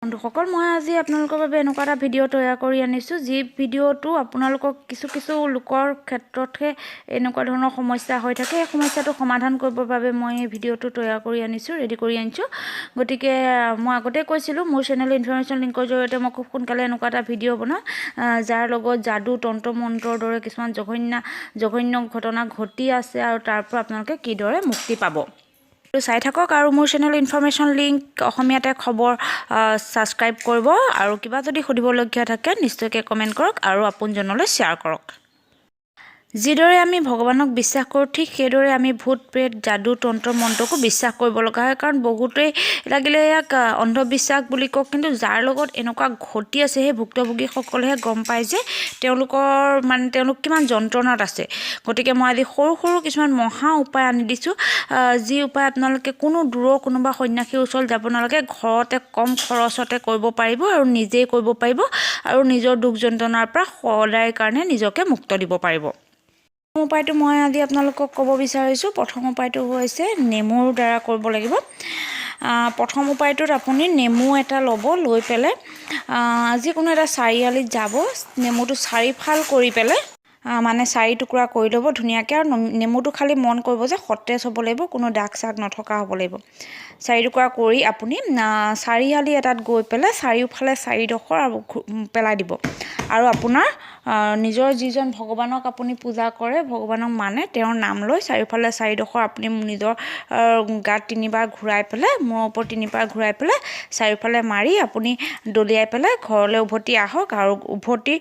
বন্ধুসকল, মই আজি আপোনালোকৰ বাবে এনেকুৱা এটা ভিডিঅ' তৈয়াৰ কৰি আনিছোঁ, যি ভিডিঅ'টো আপোনালোকক কিছু কিছু লোকৰ ক্ষেত্ৰতহে এনেকুৱা ধৰণৰ সমস্যা হৈ থাকে। সেই সমস্যাটো সমাধান কৰিবৰ বাবে মই এই ভিডিঅ'টো তৈয়াৰ কৰি আনিছোঁ, ৰেডি কৰি আনিছোঁ। গতিকে মই আগতে কৈছিলোঁ, মোৰ চেনেল ইনফৰমেশ্যন লিংকৰ জৰিয়তে মই খুব সোনকালে এনেকুৱা এটা ভিডিঅ' বনাম, যাৰ লগত যাদু, তন্ত্ৰ মন্ত্ৰৰ দৰে কিছুমান জঘন্য জঘন্য ঘটনা ঘটি আছে আৰু তাৰ পৰা আপোনালোকে কিদৰে মুক্তি পাব চাই থাকক। আৰু মোৰ চেনেল ইনফৰমেশ্যন লিংক অসমীয়াতে খবৰ ছাবস্ক্ৰাইব কৰিব আৰু কিবা যদি সুধিবলগীয়া থাকে, নিশ্চয়কৈ কমেণ্ট কৰক আৰু আপোনজনলৈ শ্বেয়াৰ কৰক। যিদৰে আমি ভগৱানক বিশ্বাস কৰোঁ, ঠিক সেইদৰে আমি ভূত প্ৰেত, যাদু, তন্ত্ৰ মন্ত্ৰকো বিশ্বাস কৰিব লগা হয়। কাৰণ বহুতেই লাগিলে ইয়াক অন্ধবিশ্বাস বুলি কওক, কিন্তু যাৰ লগত এনেকুৱা ঘটি আছে, সেই ভুক্তভোগীসকলেহে গম পায় যে তেওঁলোকৰ মানে তেওঁলোক কিমান যন্ত্ৰণাত আছে। গতিকে মই আজি সৰু সৰু কিছুমান মহা উপায় আনি দিছোঁ, যি উপায় আপোনালোকে কোনো দূৰৰ কোনোবা সন্যাসীৰ ওচৰত যাব নালাগে, ঘৰতে কম খৰচতে কৰিব পাৰিব আৰু নিজেই কৰিব পাৰিব আৰু নিজৰ দুখ যন্ত্ৰণাৰ পৰা সদায়ৰ কাৰণে নিজকে মুক্ত দিব পাৰিব। উপায়টো মই আজি আপোনালোকক ক'ব বিচাৰিছোঁ। প্ৰথম উপায়টো হৈছে নেমুৰ দ্বাৰা কৰিব লাগিব। প্ৰথম উপায়টোত আপুনি নেমু এটা ল'ব, লৈ পেলাই যিকোনো এটা চাৰিআলিত যাব, নেমুটো চাৰিফাল কৰি পেলাই, মানে চাৰি টুকুৰা কৰি ল'ব ধুনীয়াকৈ। আৰু নেমুটো খালি মন কৰিব যে সতেজ হ'ব লাগিব, কোনো দাগ চাগ নথকা হ'ব লাগিব। চাৰি টুকুৰা কৰি আপুনি চাৰিআলি এটাত গৈ পেলাই চাৰিওফালে চাৰিডোখৰ পেলাই দিব আৰু আপোনাৰ নিজৰ যিজন ভগৱানক আপুনি পূজা কৰে, ভগৱানক মানে, তেওঁৰ নাম লৈ চাৰিওফালে চাৰিডোখৰ আপুনি নিজৰ গাত তিনিবাৰ ঘূৰাই পেলাই, মূৰৰ ওপৰত তিনিবাৰ ঘূৰাই পেলাই, চাৰিওফালে মাৰি আপুনি দলিয়াই পেলাই ঘৰলৈ উভতি আহক। আৰু উভতি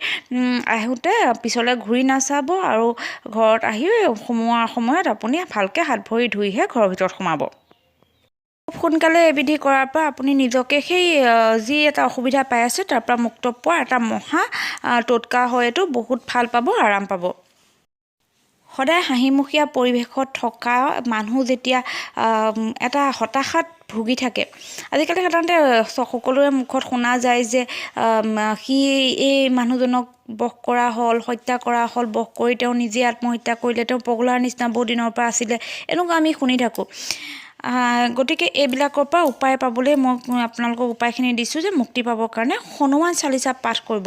আহোঁতে পিছলৈ ঘূৰি নাচাব আৰু ঘৰত আহি সোমোৱাৰ সময়ত আপুনি ভালকৈ হাত ভৰি ধুইহে ঘৰৰ ভিতৰত সোমাব। খুব সোনকালে এই বিধি কৰাৰ পৰা আপুনি নিজকে সেই যি এটা অসুবিধা পাই আছে, তাৰ পৰা মুক্ত পোৱাৰ এটা মহা টোটকা হয় এইটো। বহুত ভাল পাব, আৰাম পাব। সদায় হাঁহিমুখীয়া পৰিৱেশত থকা মানুহ যেতিয়া এটা হতাশাত ভুগি থাকে, আজিকালি সাধাৰণতে সকলোৰে মুখত শুনা যায় যে সি এই মানুহজনক বশ কৰা হ'ল, হত্যা কৰা হ'ল, বশ কৰি তেওঁ নিজে আত্মহত্যা কৰিলে, তেওঁ পগলাৰ নিচিনা বহুত দিনৰ পৰা আছিলে, এনেকুৱা আমি শুনি থাকোঁ। গতিকে এইবিলাকৰ পৰা উপায় পাবলৈ মই আপোনালোকক উপায়খিনি দিছোঁ যে মুক্তি পাবৰ কাৰণে হনুমান চালিচা পাঠ কৰিব।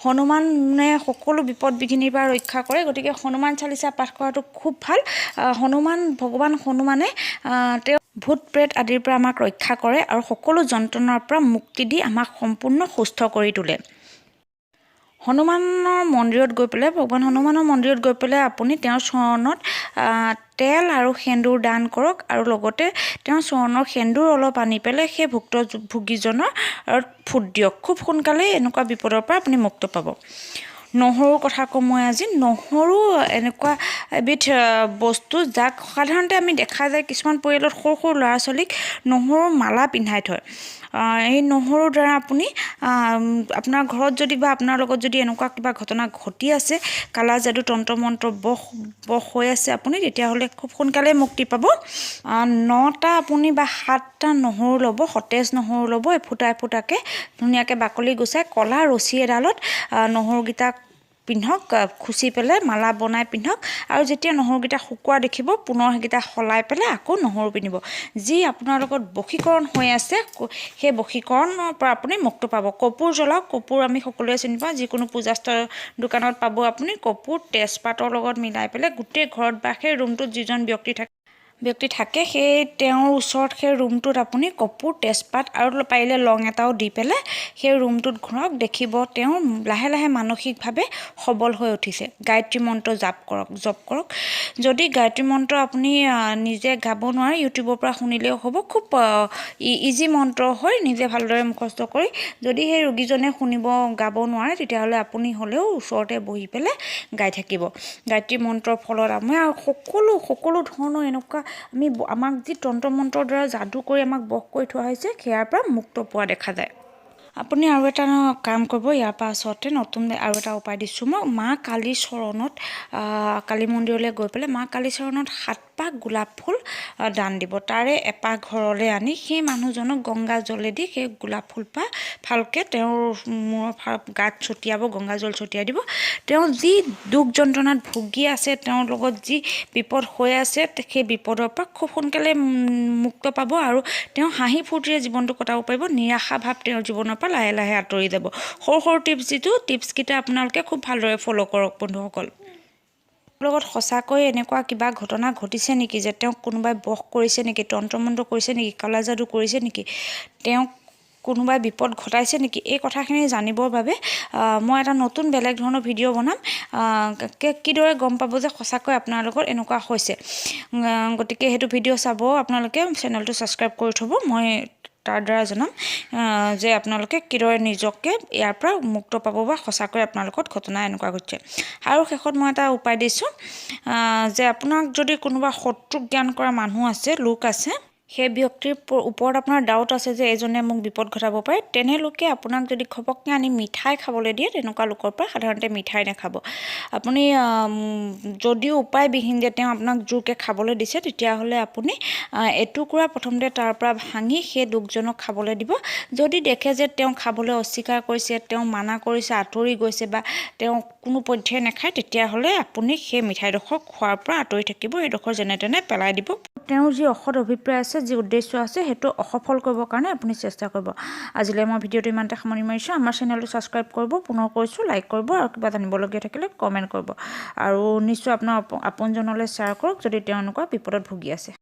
হনুমানে সকলো বিপদ বিঘিনিৰ পৰা ৰক্ষা কৰে। গতিকে হনুমান চালিচা পাঠ কৰাটো খুব ভাল। হনুমান ভগৱান হনুমানে তেওঁ ভূত প্ৰেত আদিৰ পৰা আমাক ৰক্ষা কৰে আৰু সকলো যন্ত্ৰণাৰ পৰা মুক্তি দি আমাক সম্পূৰ্ণ সুস্থ কৰি তোলে। হনুমানৰ মন্দিৰত গৈ পেলাই, ভগৱান হনুমানৰ মন্দিৰত গৈ পেলাই আপুনি তেওঁৰ চৰণত তেল আৰু সেন্দুৰ দান কৰক আৰু লগতে তেওঁৰ চৰণৰ সেন্দুৰ অলপ আনি পেলাই সেই ভুক্তভোগীজনৰ ফুট দিয়ক। খুব সোনকালেই এনেকুৱা বিপদৰ পৰা আপুনি মুক্ত পাব। নহৰুৰ কথা কওঁ মই আজি। নহৰু এনেকুৱা এবিধ বস্তু, যাক সাধাৰণতে আমি দেখা যায় কিছুমান পৰিয়ালত সৰু সৰু ল'ৰা ছোৱালীক নহৰুৰ মালা পিন্ধাই থয়। এই নহৰুৰ দ্বাৰা আপুনি আপোনাৰ ঘৰত যদি বা আপোনাৰ লগত যদি এনেকুৱা কিবা ঘটনা ঘটি আছে, কালা যাদু, তন্ত্ৰ মন্ত্ৰ বশ বশ হৈ আছে আপুনি, তেতিয়াহ'লে খুব সোনকালে মুক্তি পাব। 9টা আপুনি বা 7টা নহৰু ল'ব, সতেজ নহৰু ল'ব, এফুটা এফুটাকৈ ধুনীয়াকৈ বাকলি গুচাই ক'লা ৰছী এডালত নহৰুকেইটা পিন্ধক, খুচি পেলাই মালা বনাই পিন্ধক। আৰু যেতিয়া নহৰুকেইটা শুকোৱা দেখিব, পুনৰ সেইকেইটা সলাই পেলাই আকৌ নহৰু পিন্ধিব। যি আপোনাৰ লগত বশীকৰণ হৈ আছে, সেই বশীকৰণৰ পৰা আপুনি মুক্ত পাব। কৰ্পূৰ জ্বলাওক। কৰ্পূৰ আমি সকলোৱে চিনি পাওঁ, যিকোনো পূজাস্থল দোকানত পাব আপুনি। কৰ্পূৰ তেজপাতৰ লগত মিলাই পেলাই গোটেই ঘৰত বা সেই ৰুমটোত যিজন ব্যক্তি থাকে, সেই তেওঁৰ ওচৰত সেই ৰুমটোত আপুনি কৰ্পূৰ, তেজপাত আৰু পাৰিলে লং এটাও দি পেলাই সেই ৰুমটোত ঘূৰাওক। দেখিব তেওঁ লাহে লাহে মানসিকভাৱে সবল হৈ উঠিছে। গায়ত্ৰী মন্ত্ৰ জাপ কৰক, জপ কৰক। যদি গায়ত্ৰী মন্ত্ৰ আপুনি নিজে গাব নোৱাৰে, ইউটিউবৰ পৰা শুনিলেও হ'ব। খুব ইজি মন্ত্ৰ হয়, নিজে ভালদৰে মুখস্থ কৰি যদি সেই ৰোগীজনে শুনিব গাব নোৱাৰে, তেতিয়াহ'লে আপুনি হ'লেও ওচৰতে বহি পেলাই গাই থাকিব। গায়ত্ৰী মন্ত্ৰৰ ফলত আমি আৰু সকলো সকলো ধৰণৰ এনেকুৱা আমি আমাক যি তন্ত্ৰ মন্ত্ৰৰ দ্বাৰা যাদু কৰি আমাক বশ কৰি থোৱা হৈছে, সেয়াৰ পৰা মুক্ত পোৱা দেখা যায়। আপুনি আৰু এটা কাম কৰিব। ইয়াৰ পাছতে নতুন আৰু এটা উপায় দিছোঁ মই। মা কালীৰ চৰণত, কালী মন্দিৰলৈ গৈ পেলাই মা কালীৰ চৰণত সাত পাহ গোলাপ ফুল দান দিব। তাৰে এপাহ ঘৰলৈ আনি সেই মানুহজনক গংগা জলেদি সেই গোলাপ ফুলপাহ ভালকৈ তেওঁৰ মূৰৰ গাত ছটিয়াব, গংগা জল ছটিয়াই দিব। তেওঁ যি দুখ যন্ত্ৰণাত ভুগি আছে, তেওঁৰ লগত যি বিপদ হৈ আছে, সেই বিপদৰ পৰা খুব সোনকালে মুক্ত পাব আৰু তেওঁ হাঁহি ফূৰ্তিৰে জীৱনটো কটাব পাৰিব। নিৰাশা ভাৱ তেওঁৰ জীৱনৰ পৰা লাহে লাহে আঁতৰি যাব। সৰু সৰু টিপছ দিছোঁ, টিপছকেইটা আপোনালোকে খুব ভালদৰে ফ'ল' কৰক। বন্ধুসকল, লগত সঁচাকৈ এনেকুৱা কিবা ঘটনা ঘটিছে নেকি যে তেওঁক কোনোবাই বশ কৰিছে নেকি, তন্ত্ৰ মন্ত্ৰ কৰিছে নেকি, ক'লা যাদু কৰিছে নেকি, তেওঁক কোনোবাই বিপদ ঘটাইছে নেকি, এই কথাখিনি জানিবৰ বাবে মই এটা নতুন বেলেগ ধৰণৰ ভিডিঅ' বনাম, কিদৰে গম পাব যে সঁচাকৈ আপোনাৰ লগত এনেকুৱা হৈছে। গতিকে সেইটো ভিডিঅ' চাব আপোনালোকে, চেনেলটো ছাবস্ক্ৰাইব কৰি থ'ব। মই তাৰ দ্বাৰা জনাম যে আপোনালোকে কিদৰে নিজকে ইয়াৰ পৰা মুক্ত পাব বা সঁচাকৈ আপোনাৰ লগত ঘটনা এনেকুৱা ঘটিছে। আৰু শেষত মই এটা উপায় দিছোঁ যে আপোনাক যদি কোনোবা শত্ৰু জ্ঞান কৰা মানুহ আছে, লোক আছে, সেই ব্যক্তিৰ ওপৰত আপোনাৰ ডাউট আছে যে এইজনে মোক বিপদ ঘটাব পাৰে, তেনে লোকে আপোনাক যদি ঘপককৈ আনি মিঠাই খাবলৈ দিয়ে, তেনেকুৱা লোকৰ পৰা সাধাৰণতে মিঠাই নাখাব আপুনি। যদিও উপায়বিহীন যে তেওঁ আপোনাক জোৰকৈ খাবলৈ দিছে, তেতিয়াহ'লে আপুনি এটুকুৰা প্ৰথমতে তাৰ পৰা ভাঙি সেই লোকজনক খাবলৈ দিব। যদি দেখে যে তেওঁ খাবলৈ অস্বীকাৰ কৰিছে, তেওঁ মানা কৰিছে, আঁতৰি গৈছে বা তেওঁ কোনো পধ্যে নাখায়, তেতিয়াহ'লে আপুনি সেই মিঠাইডোখৰ খোৱাৰ পৰা আঁতৰি থাকিব, সেইডোখৰ যেনে তেনে পেলাই দিব। তেওঁৰ যি অসৎ অভিপ্ৰায় আছে, যি উদ্দেশ্য আছে, সেইটো অসফল কৰিবৰ কাৰণে আপুনি চেষ্টা কৰিব। আজিলৈ মই ভিডিঅ'টো ইমানতে সামৰণি মাৰিছোঁ। আমাৰ চেনেলটো ছাবস্ক্ৰাইব কৰিব, পুনৰ কৈছোঁ, লাইক কৰিব আৰু কিবা জানিবলগীয়া থাকিলে কমেণ্ট কৰিব আৰু নিশ্চয় আপোনাৰ আপোনজনলৈ শ্বেয়াৰ কৰক যদি তেওঁলোকৰ বিপদত ভুগি আছে।